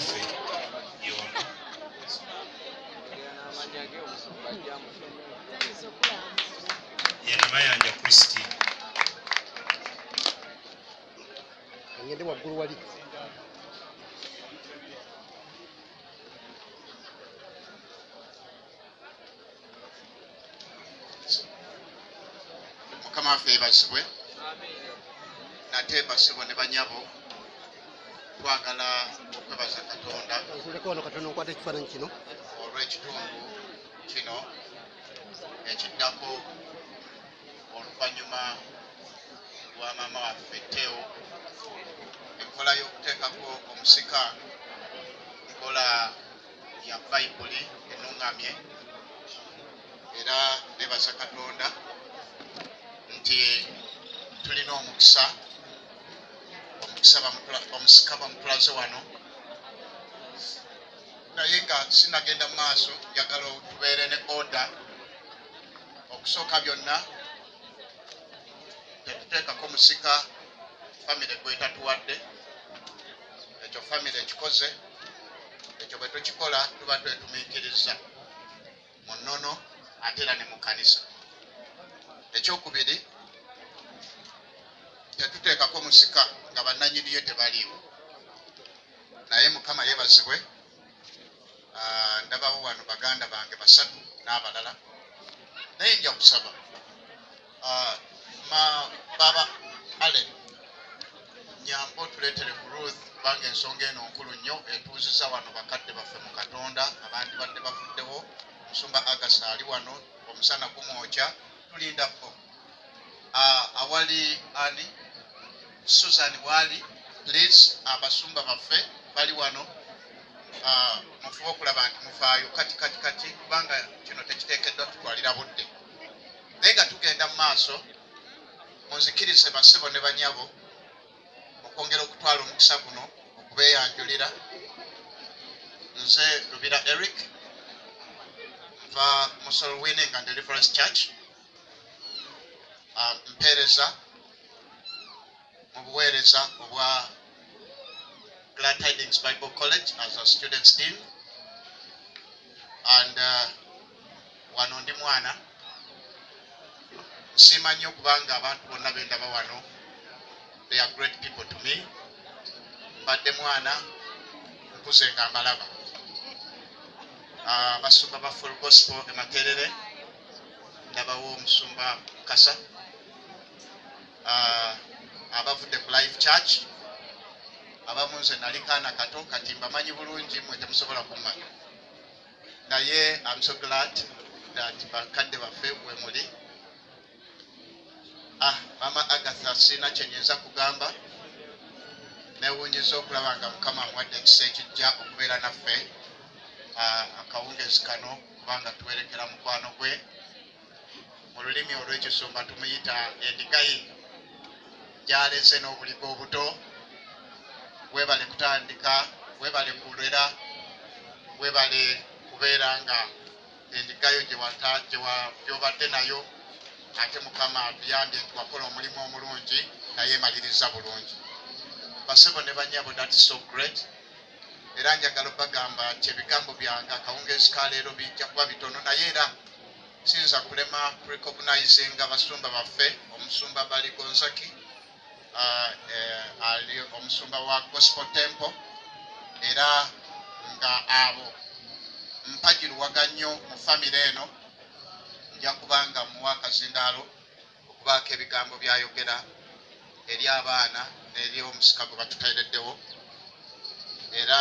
Waffe yono. Ye Namayanja Christine. Ngende waggulu wali. Mukama waffe yeebazibwe. Nate basebo ne banyabo, twagala okwebaza Katonda Ntuuleko wano katono nkwate ekifaananyi kino. olw'ekitundu kino ekiddako oluvannyuma lwa maama waffe Teo. Enkola y'okuteekako omusika nkola ya Bayibuli ennuŋŋamye, era nebaza Katonda nti tulina omukisa, omusika bamutulaze wano. Naye nga sinagenda mu maaso, njagala tubeere ne order. Okusooka byonna, tetuteekako musika famire gwetatuwadde. Ekyo famire ekikoze. Ekyo bwe tukikola tuba twetumiikiriza mu nnono ate era ne mu kkanisa. Ekyokubiri, tetuteekako musika nga bannannyiniyo tebaliiwo. Naye Mukama yeebazibwe, ndabawo wano baganda bange basatu n'abalala. Naye nja kusaba ma baba Allen nyamba otuleetere ku Ruth, kubanga ensonga eno nkulu nnyo etuuziza wano bakadde baffe mu Katonda abandi badde bafuddewo. Omusumba Agasa ali wano, omusana gumwokya, tulindako. Awali ani Susan waali, please, abasumba baffe bali wano. Mufube okulaba nti mufaayo kati kati kati, kubanga kino tekiteekeddwa tutwalira budde. Naye nga tugenda mu maaso, munzikirize basebo ne banyabo okwongera okutwala omukisa guno okubeeyanjulira. Nze Lubira Eric, nva mu Soul Winning and Deliverance Church. Mpeereza mu buweereza obwa Glad Tidings Bible College as a students dean, and wano ndi mwana. Nsiima nnyo kubanga abantu bonna bendaba wano, they are great people to me. Mbadde mwana, nkuze nga mbalaba. Abasumba ba Full Gospel e Makerere, ndabawo omusumba Kasa, abavudde ku Life Church abamu nze nali kaana kato, kati mbamanyi bulungi, mwe temusobola kummanya. Naye I'm so glad that bakadde baffe we muli. Mama Agatha, sirina kyenyinza kugamba. Newuunyiza okulaba nga Mukama amuwadde ekisa ekijja okubeera naffe akawungeezi kano, kubanga tuwerekera mukwano gwe. Mu lulimi olw'ekisumba tumuyita endigayi gyaleze n'obuliga obuto. Webale kutandika, webale kulera, webale kubeera nga endigayo gyobadde nayo. Ate Mukama atuyambye nti wakola omulimu omulungi naye emaliriza bulungi. Basebo ne banyabo, that is so great. Era njagala obagamba nti ebigambo byange akawungeezi ka leero bijja kuba bitono, naye era siyinza kulema kurecognizinga basumba baffe. Omusumba Baligonzaki, ali omusumba wa Gospel Temple, era nga abo mpagiruwaga nnyo mu famire eno. Nja kubanga muwa akazindaalo okubaako ebigambo byayogera eri abaana n'eri omusika gwe batuteereddewo. Era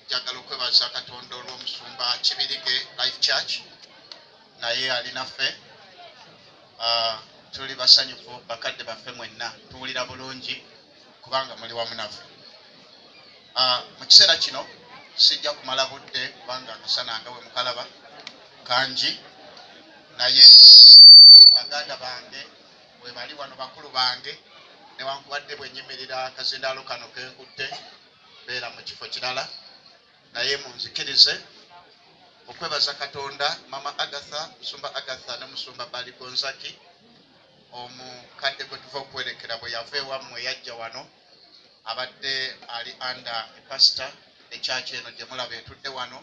njagala okwebaza Katonda olw'omusumba Kibirige Life Church, naye ali naffe. Tuli basanyufu bakadde baffe mwenna, tuwulira bulungi kubanga muli wamu naffe. Mu kiseera kino sijja kumala budde kubanga akasana nga bwe mukalaba kangi. Naye baganda bange bwe bali wano, bakulu bange, newankubadde bwe nyimirira akazindaalo kano kenkutte beera mu kifo kirala, naye munzikirize okwebaza Katonda. Mama Agatha, musumba Agatha ne musumba Baligonzaki, omukadde gwe tuva okuwerekera bwe yava ewammwe yajja wano, abadde ali under pastor. Ekyaki eno gye mulaba etudde wano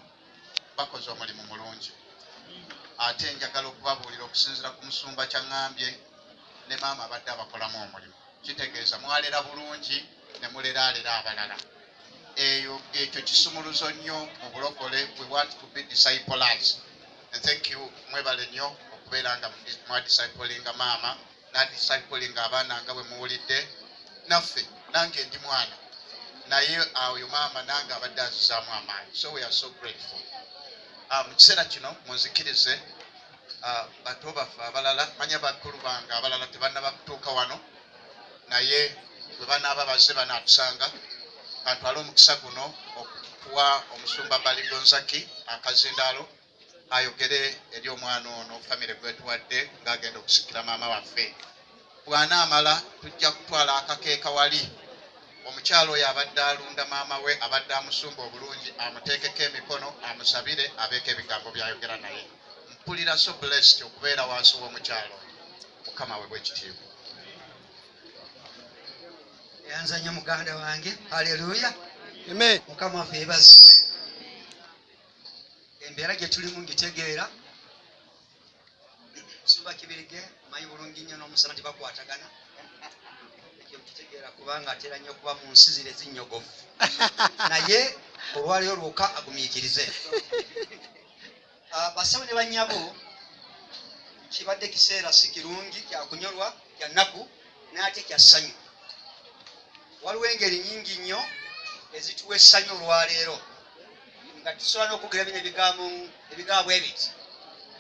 bakoze omulimu mulungi. Ate njagala okubabuulira okusinziira ku musumba kyaŋŋambye ne maama abadde abakolamu omulimu. Kitegeeza mwalera bulungi ne muleraalera abalala. Eyo ekyo kisumuluzo nnyo mu bulokole. We want to be disciples and thank you, mwebale nnyo okubeera nga mwadisciplinga maama n'adisciplinga abaana nga bwe muwulidde. Naffe nange ndi mwana, naye oyo maama nange abadde azizaamu amaanyi, so we are so grateful. Mu kiseera kino munzikirize, bato baffe abalala, manya bakulu bange abalala tebannaba kutuuka wano, naye bwe banaaba bazze banaatusanga. Kantwale omukisa guno okuwa omusumba Baligonzaki akazindaalo ayogere eri omwana ono famire gwetuwadde ng'agenda okusikira maama waffe. Bw'anaamala tujja kutwala akakeeka wali omukyalo oyo abadde alunda maama we, abadde amusumba obulungi, amuteekeko emikono, amusabire, abeeko ebigambo by'ayogera. Naye mpulira so blessed okubeera wansi w'omukyalo oyo. Mukama we bwekitiibwa. Yanza nnyo muganda wange, haleluya. Amen. Mukama waffe yeebazibwe. Embeera gye tulimu ngitegeera. Musumba Kibirige omanyi bulungi nnyo n'omusana tebakwatagana. Ekyo nkitegeera kubanga atera nnyo okuba mu nsi zino ezinnyogovu, naye olwaleero lwokka agumiikirize. Bassebo ne bannyabo, kibadde kiseera si kirungi, kyakunyolwa, kya nnaku, naye ate kya ssanyu. Waliwo engeri nnyingi nnyo ezituwa essanyu olwaleero nga tusobola n'okwogera bino ebigambo bwe biti: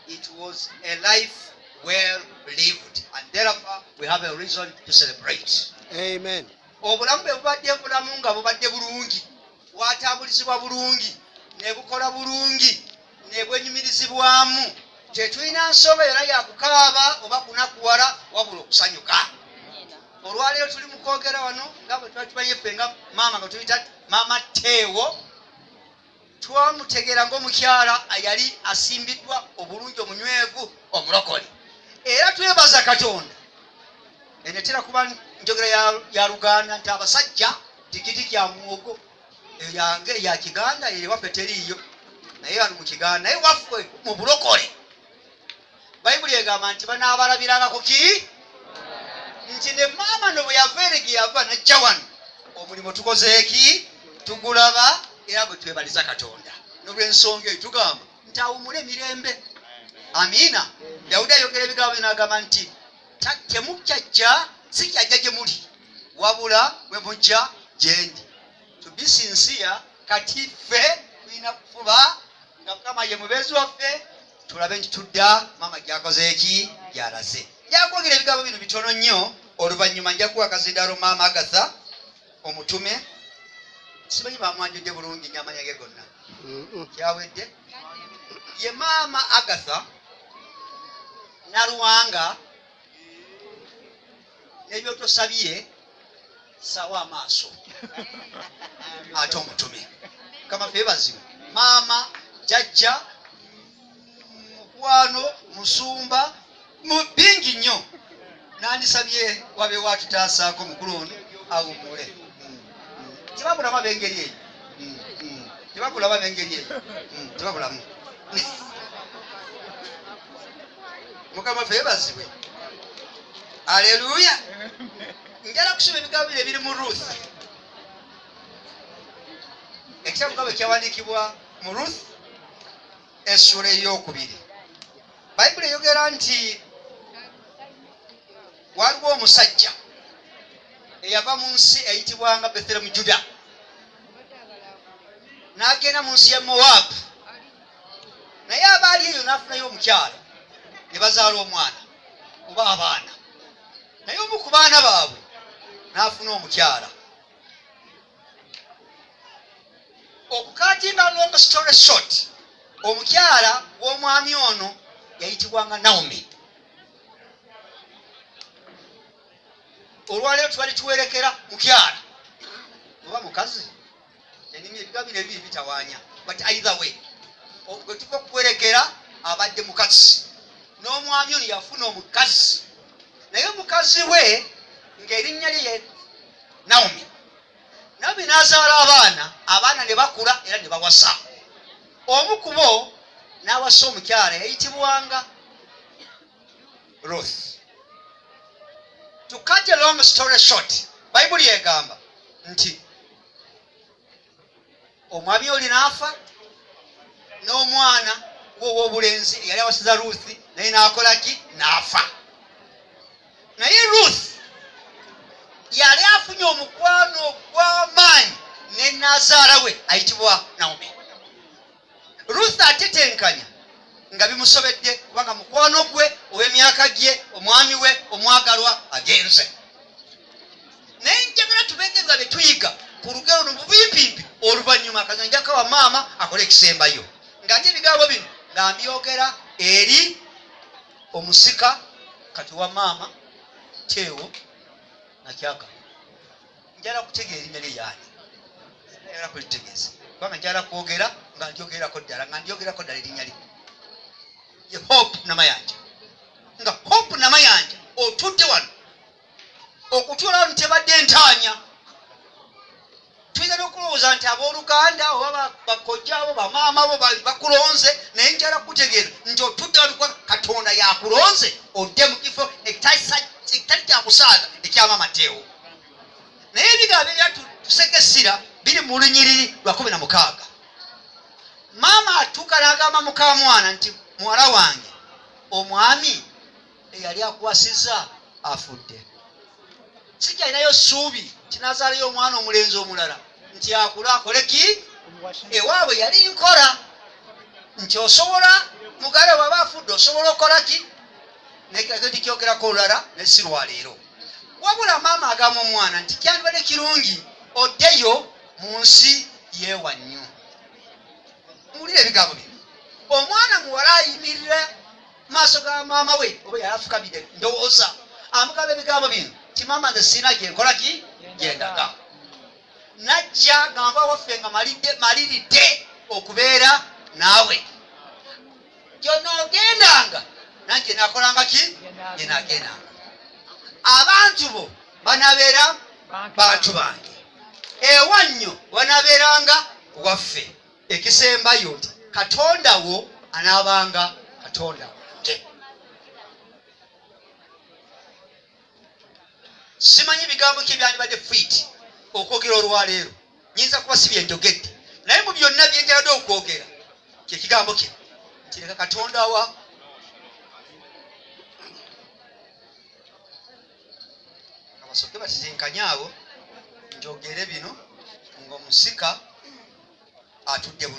it was a life well lived and therefore we have a reason to celebrate. Amen. Obulamu bwe bubadde bulamu nga bubadde bulungi, bwatambulizibwa bulungi, ne bukola bulungi, ne bwenyumirizibwamu. Tetulina nsonga yonna yakukaaba oba kunakuwala, wabula okusanyuka. Olwaleero tuli mu kwogera wano nga bwe twali tumanyi ffe nga maama nga tuyita maama Teewo. Twamutegeera ng'omukyala ayali asimbiddwa obulungi, omunywevu, omulokole, era twebaza Katonda. Eno etera kuba njogera ya Luganda nti abasajja tikiti kya muwogo. Eyo yange ya Kiganda, eyo waffe teriiyo, naye wano mu Kiganda, naye waffe mu bulokole Bayibuli egamba nti banaabalabirangako ki nti ne maama no bwe yava eri gye yava najja wano, omulimu tukozeeki, tugulaba, era bwe twebaliza Katonda. Nolwensonga eyo tugamba nti awumule emirembe. Amiina. Dawudi ayogera ebigambo bino, agamba nti temukyajja, sikyajja gye muli, wabula bwe mujja gye ndi. To be sincere, kati ffe tulina kufuba nga Mukama ye mubeezi waffe, tulabe nti tudda maama gyakoze eki, gyalaze. Njakwogera ebigambo bino bitono nnyo, oluvannyuma nja kuwa akazindaalo maama Agatha omutume. Simanyi bamwanjudde bulungi nnyo amanya ge gonna. Kyawedde. Ye maama Agatha Naluwanga, n'ebyotosabye sawa amaaso ate omutume. Mukama ffe bazibwe. Maama, jajja, mukwano, musumba, mu bingi nnyo. Nandisabye wabeewo atutaasaako mukulu ono awummule. Tebabulamu ab'engeri eyo. Tebabulamu ab'engeri eyo. Tebabulamu. Mukama ffe yebazibwe, aleluya. Njala kusoma ebigambo bino ebiri mu Ruth, ekitabo nga bwe kyawandiikibwa mu Ruth, essuula eyokubiri. Bayibuli eyogera nti waliwo omusajja eyava mu nsi eyitibwanga Bethlehemu Juda, n'agenda mu nsi ya Mowaabu, naye abaali eyo n'afunayo omukyala ne bazaala omwana oba abaana, naye omu ku baana baabwe n'afuna omukyala. Okucuttinga long story short, omukyala w'omwami ono yayitibwanga Naomi. Olwaleero twali tuwerekera mukyala oba mukazi, enimi ebigambo bino ebibiri bitawaanya, but either way bwe tuva okuwerekera abadde mukazi, n'omwami ono yafuna omukazi, naye omukazi we ng'erinnya lye ye Naomi. Naomi n'azaala abaana, abaana ne bakula era ne bawasa. Omu ku bo n'awasa omukyala yayitibwanga Ruth. To cut a long story short, Bayibuli egamba nti omwami oli n'afa, n'omwana w'ow'obulenzi eyali awasiza Ruth naye n'akola ki? N'afa. Naye Ruth yali afunye omukwano ogw'amaanyi ne nnazaala we ayitibwa Naomi. Ruth atetenkanya nga bimusobedde kubanga mukwano gwe ow'emyaka gye, omwami we omwagalwa agenze. Naye njagala tubeege nga bye tuyiga ku lugero luno bubimpimpi, oluvannyuma akazanyo kawa maama akole ekisembayo. Ng'ate ebigambo bino nga mbyogera eri omusika kati wa maama Teewo Nakyaka. Njagala kutegeera erinnya lye yaani, njagala kulitegeeza kubanga njagala kwogera nga ndyogerako ddala, nga ndyogerako ddala erinnya lye. Ye Hope Namayanja. Nga Hope Namayanja otudde wano, okutuula wano tebadde ntaanya. Tuyinza n'okulowooza nti abooluganda oba bakojja bo, bamaama bo bakulonze, naye njagala kukutegeeza nti otudde wano kuba Katonda yakulonze odde mu kifo ekitali kyakusaaga ekya maama Teewo. Naye ebigambo ebya tuseka essira biri mu lunyiriri lwa 16. Maama atuuka n'agamba mukamwana nti muwala wange, omwami eyali akuwasizza afudde, sikyalinayo ssuubi kinazaalayo omwana omulenzi omulala nti akule akole ki? Ewaabwe yali nkola nti osobola mugale waba afudde osobola okukola ki? Nekikyogerako olulala ne si lwaleero. Wabula maama agamba omwana nti kyandibadde kirungi oddeyo mu nsi yeewannyo. Muwulire ebigambo bino. Omwana muwala ayimirira maaso ga maama we oba yali afukamidde ndowooza, amugamba ebigambo bino nti maama nze sirina gye nkola ki gye ndaga. Najja nga nva waffe nga maliridde okubeera naawe. Gy'onoogendanga nange nakolanga ki? Gye naagendanga. Abantu bo banabeera bantu bange, ewannyo wanabeeranga waffe. Ekisembayo nti Katonda wo anaabanga Katonda wange. Simanyi bigambo ki ebyandibadde fiiti okwogera olwaleero, nyinza kuba si bye njogedde, naye mu byonna bye njagadde okwogera kye kigambo kino nti leka Katonda wa abasooke batetenkanye awo njogere bino ng'omusika atudde bulungi.